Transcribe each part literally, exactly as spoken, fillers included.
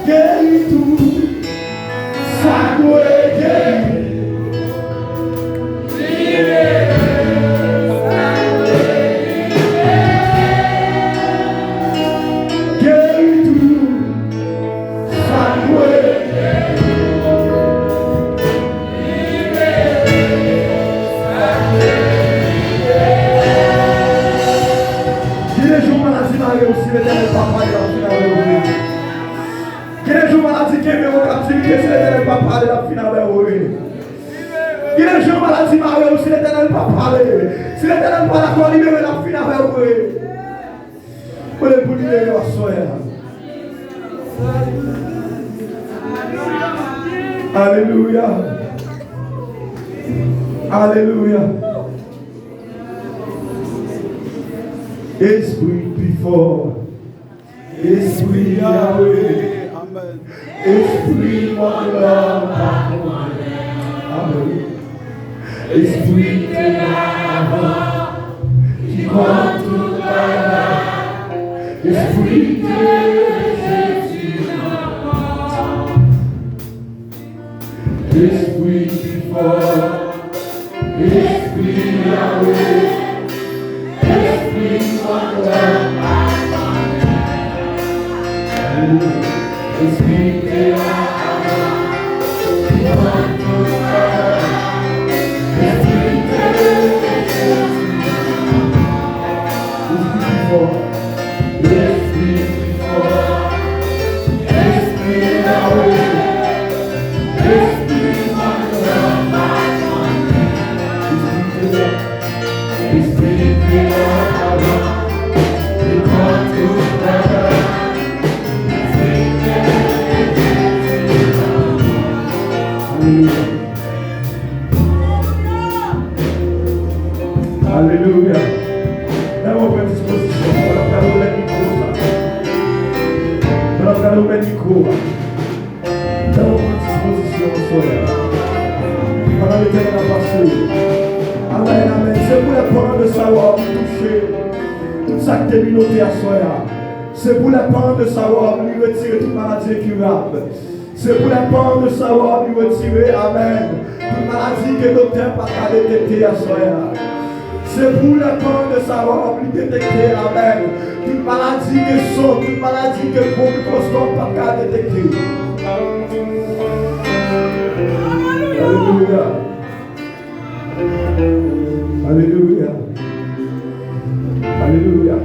Geri tou sa k dwe geri. Geri tou sa k dwe geri. Gen de jou maladi mare w, si Letènèl pa pale, l ap fin avè w vre. Gen de jou maladi kenbe w an kaptivite, si Letènèl pa pale, l ap fin avè w vre. Gen de jou maladi mare w, si Letènèl pa pale, si Letènèl pa dakò libere, l ap fin avè w vre. Mwen vle pou libere w aswè a. Alelouya. Alelouya. Espri pi fò. Espri Yahweh. Amèn. Espri manda pa konnen. Amèn. Espri te la avan, ki konn tout bagay. Espri te Jezi avan. Espri pi fò, Espri Yahweh, Espri manda pa konnen. Espri te la avan, ki konn tout bagay. Espri te Jezi. Espri pi fò. Espri pi fò. Espri Yahweh. Espri manda pa konnen. Espri te la. Espri te la avan. Li konn tout bagay. Espri te la. Alelouya. Alelouya. Lè w pran dispozisyon, pandan w pral remèt mikwo sa. Pandan w pral remèt mikwo a. Lè w pran dispozisyon aswè a. Pandan Letènèl ap pase. Amèn, amèn. Se pou lè pandan de sa w ap touche tout sa k te minote aswè a. Se pou lè pandan de sa w ap li retire tout maladi enkirab. Se pou lè pandan de sa w ap li retire, amèn, tout maladi ke doktè pa ka detekte aswè a. Se pou lè pandan de sa w ap li detekte, amèn, tout maladi ke son, tout maladi ke gwo mikwoskòp pa ka detekte. Alelouya. Alelouya. Alelouya.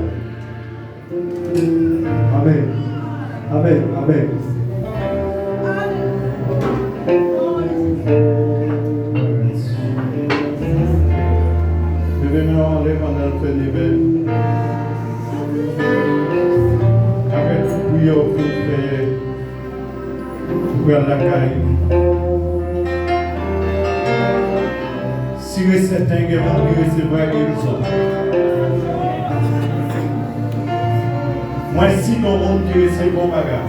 Amèn. Amèn. Amèn. Leve men w anlè pandan l fè neve. Ou pral lakay. Sire sèten gen moun ki resevwa gerizon. Mwen si gon moun ki resevwa yon bagay.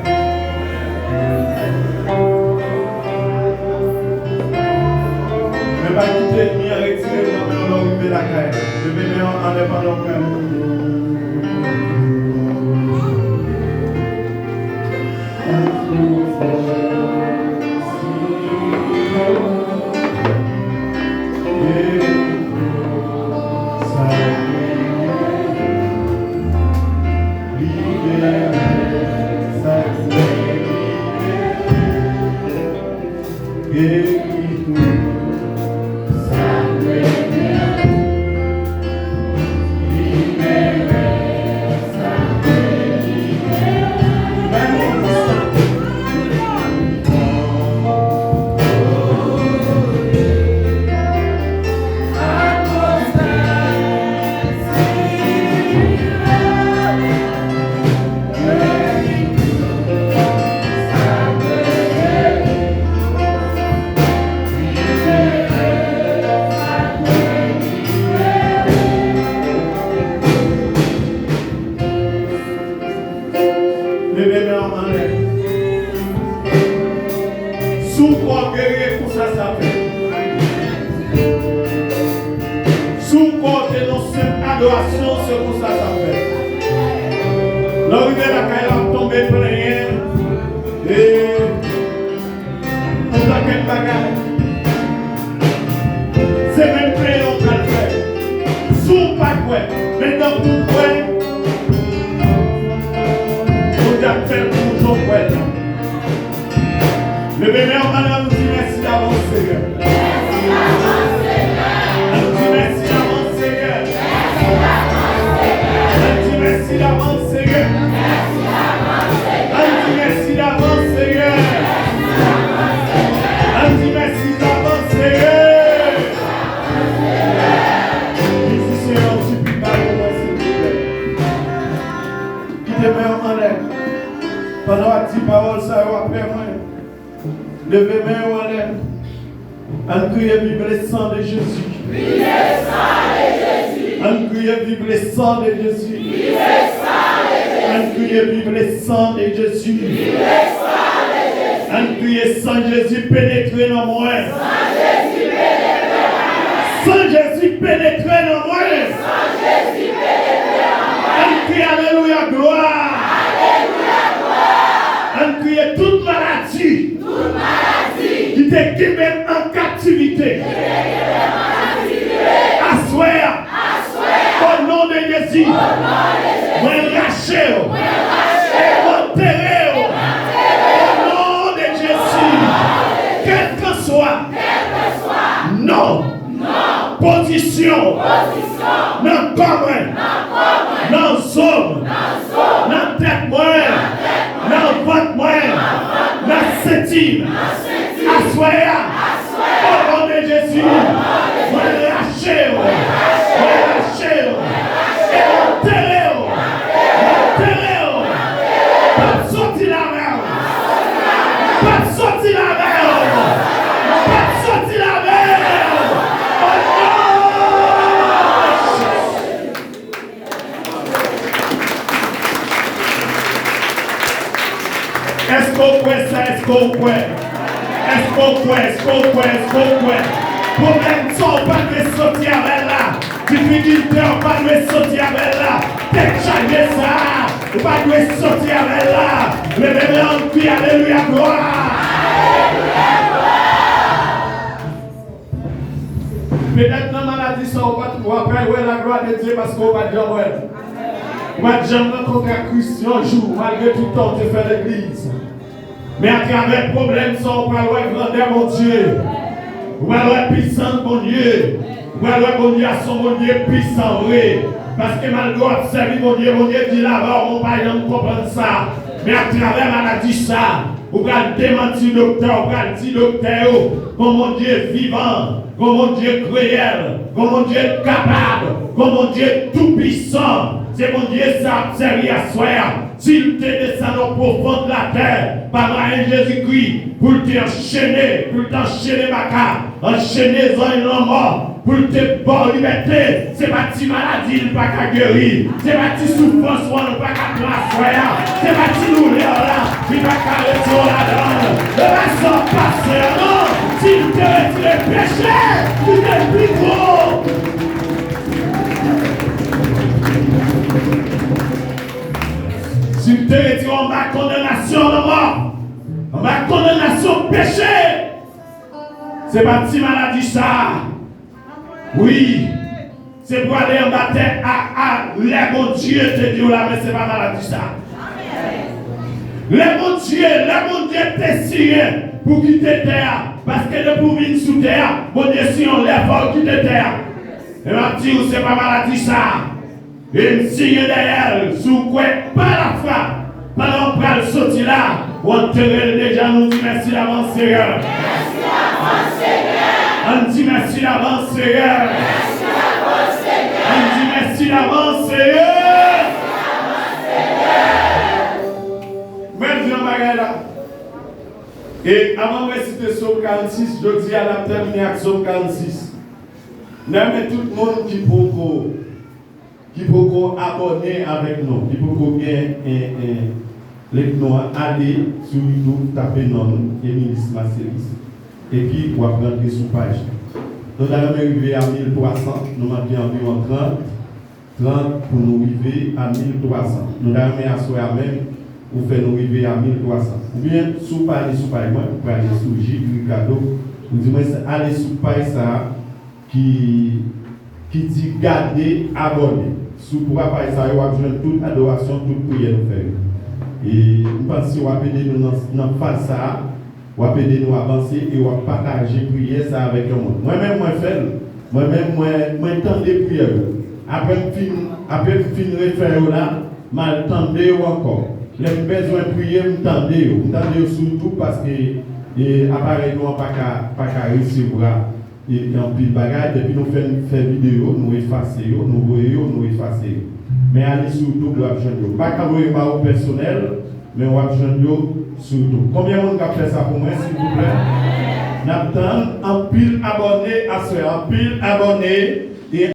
Men pa kite ènmi an retire nan men w lè w rive lakay. Leve men w anlè pandan w prale. Leve men w anlè. Si w kwè w geri, e konsa sa fèt. Si w kwè w te nan senp adorasyon, se konsa sa fèt. Lè w rive lakay la, w ap tonbe plenyen. E yon pakèt bagay. Se menm plenyen w pral fè. Si w pa kwè, men tankou w kwè, Bondye ap fè l pou w jan w kwè l la. Leve men w, ann, ann di mèsi davans, Senyè. Ann di mèsi davans, Senyè. Ann di mèsi davans, Senyè. Ann di mèsi davans, Senyè. Ann di mèsi davans, Senyè. Mizisyen yo, ti pita pou mwen, silvouplè. Kite men w anlè. Pandan w ap di pawòl sa yo apre mwen, leve men w anlè. Ann kriye, vive le sang de Jésus. Vive le sang de Jésus. Ann kriye, vive le sang de Jésus. Vive le sang de Jésus. Ann kriye, vive le sang de Jésus. Vive le sang de Jésus. Ann kriye, san Jezi penetre nan mwen. San Jezi penetre nan mwen. San Jezi penetre nan mwen. San Jezi penetre nan mwen. Ann kriye, alelouya, glwa. Alelouya, glwa. Ann kriye, tout maladi. Tout maladi. Ki te kenbe m an kaptivite. Ki te kenbe m an kaptivite. Aswè a. Aswè a. O non de Jezi. O non de Jezi. Mwen rache w. Mwen rache w. E m antere w. E m antere w. O non de Jezi. O non de Jezi. Kèlkanswa. Kèlkanswa. Non. Non. Pozisyon. Pozisyon. Nan kò mwen. Nan kò mwen. Nan zo m. Nan zo m. Nan tèt mwen. Nan tèt mwen. Nan vant mwen. Nan vant mwen. Nan senti m. Nan senti m. Aswè a. Aswè a. O non de Jezi. O non de Jezi. Mwen rache w. Mwen rache w. Mwen rache w. E m antere w. M antere w. M p ap soti la. P ap soti la avè w. P ap soti la avè w. O non de Jezi. Èske w kwè sa? Èske w kwè? Èske w kwè? Èske w kwè? Èske w kwè? Pwoblèm sa w pa dwe soti avè l la. Difikilte w pa dwe soti avè l la. Tèt chaje sa a, ou pa dwe soti avè l la. Leve men w, ann kriye, alelouya, glwa. Petèt nan maladi sa, ou pa t, w ap pral wè laglwa de Dye paske w pa t janm wè l. Ou pa t janm rankontre ak Kris yon jou, malgre tout tan w te fè legliz. Men atravè pwoblèm sa, ou pral wè grandè Bondye. Ou pral wè pisans Bondye. Ou pral wè Bondye a se yon Bondye pisan vre. Paske malgre w ap sèvi Bondye, Bondye di l avè w, men w pa janm konprann sa. Men atravè maladi sa, ou pral demanti doktè, ou pral di doktè yo, gon Bondye vivan, gon Bondye reyèl, gon Bondye kapab, gon Bondye toupisan. Se Bondye sa ap sèvi aswè a. Si l te desann o pwofon de latè, pa mwayen Jezikri, pou l te anchene, pou l te anchene baka, anchene zanj lanmò, pou l te ba w libète, se pa ti maladi l pa ka geri, se pa ti soufrans w an l pa ka pran aswè a, se pa ti doulè w la li pa ka retire w ladan l. E pa sa w pase a non, si l te retire peche, li te pi gwo. Si m te retire w anba kondanasyon lanmò, anba kondanasyon peche, se pa ti maladi sa a. Wi, se pou ale anba tè a, a, lè Bondye te di w la, men se pa maladi sa a. Lè Bondye, lè Bondye te siyen pou kite tè a, paske depi w vin sou tè a, Bondye siyen w lè fò w kite tè a. E m ap di w, se pa maladi sa a. E m siyen dèyè l, si w kwè pa lafwa, pandan w pral soti la, w antere l deja, nou di mèsi davans, Seyè. Mèsi davans, Seyè. Ann di mèsi davans, Seyè. Mèsi davans, Seyè. Ann di mèsi davans, Seyè. Mèsi davans, Seyè. Mwen di yon bagay la. E avan mwen site Sòm karannsis, jodi a n ap tèmine ak Sòm karannsis. Mwen renmen tout moun ki poko, ki poko abòne avèk nou, ki poko gen, en, en, link nou an, ale sou YouTube, tape non nou, Emilis Marcelus, epi w ap rantre sou paj la. Nou ta renmen rive a mil twa san, nou manke anviwon trant, trant pou nou rive a mil twa san. Nou ta renmen aswè a menm ou fè nou rive a mil twa san. Oubyen, si w pa ale sou paj mwen, ou prale sou Gilles Ricardo, ou di mwen se ale sou paj sa a ki, ki di gade, abòne. Si w pran paj sa yo, w ap jwenn tout adorasyon, tout priyè nou fè yo. E m panse w ap ede nou nan, nan faz sa a. W ap ede nou avanse e w ap pataje priyè sa avèk yon moun. Mwen menm, mwen fè l. Mwen menm, mwen, mwen tande priyè yo. Apre m fin, apre m fin refè yo la, m al tande yo ankò. Lè m bezwen priye, m tande yo. M tande yo sou YouTube paske, e, aparèy nou an pa ka, pa ka resevwa e, e anpil bagay. Depi nou fè, fè videyo, nou efase yo, nou voye yo, nou efase yo. Men ale sou YouTube, w ap jwenn yo. M pa ka voye ba ou pèsonèl, men w ap jwenn yo sou YouTube. Konbyen moun k ap fè sa pou mwen, silvouplè? N ap tann anpil abòne aswè, anpil abòne. E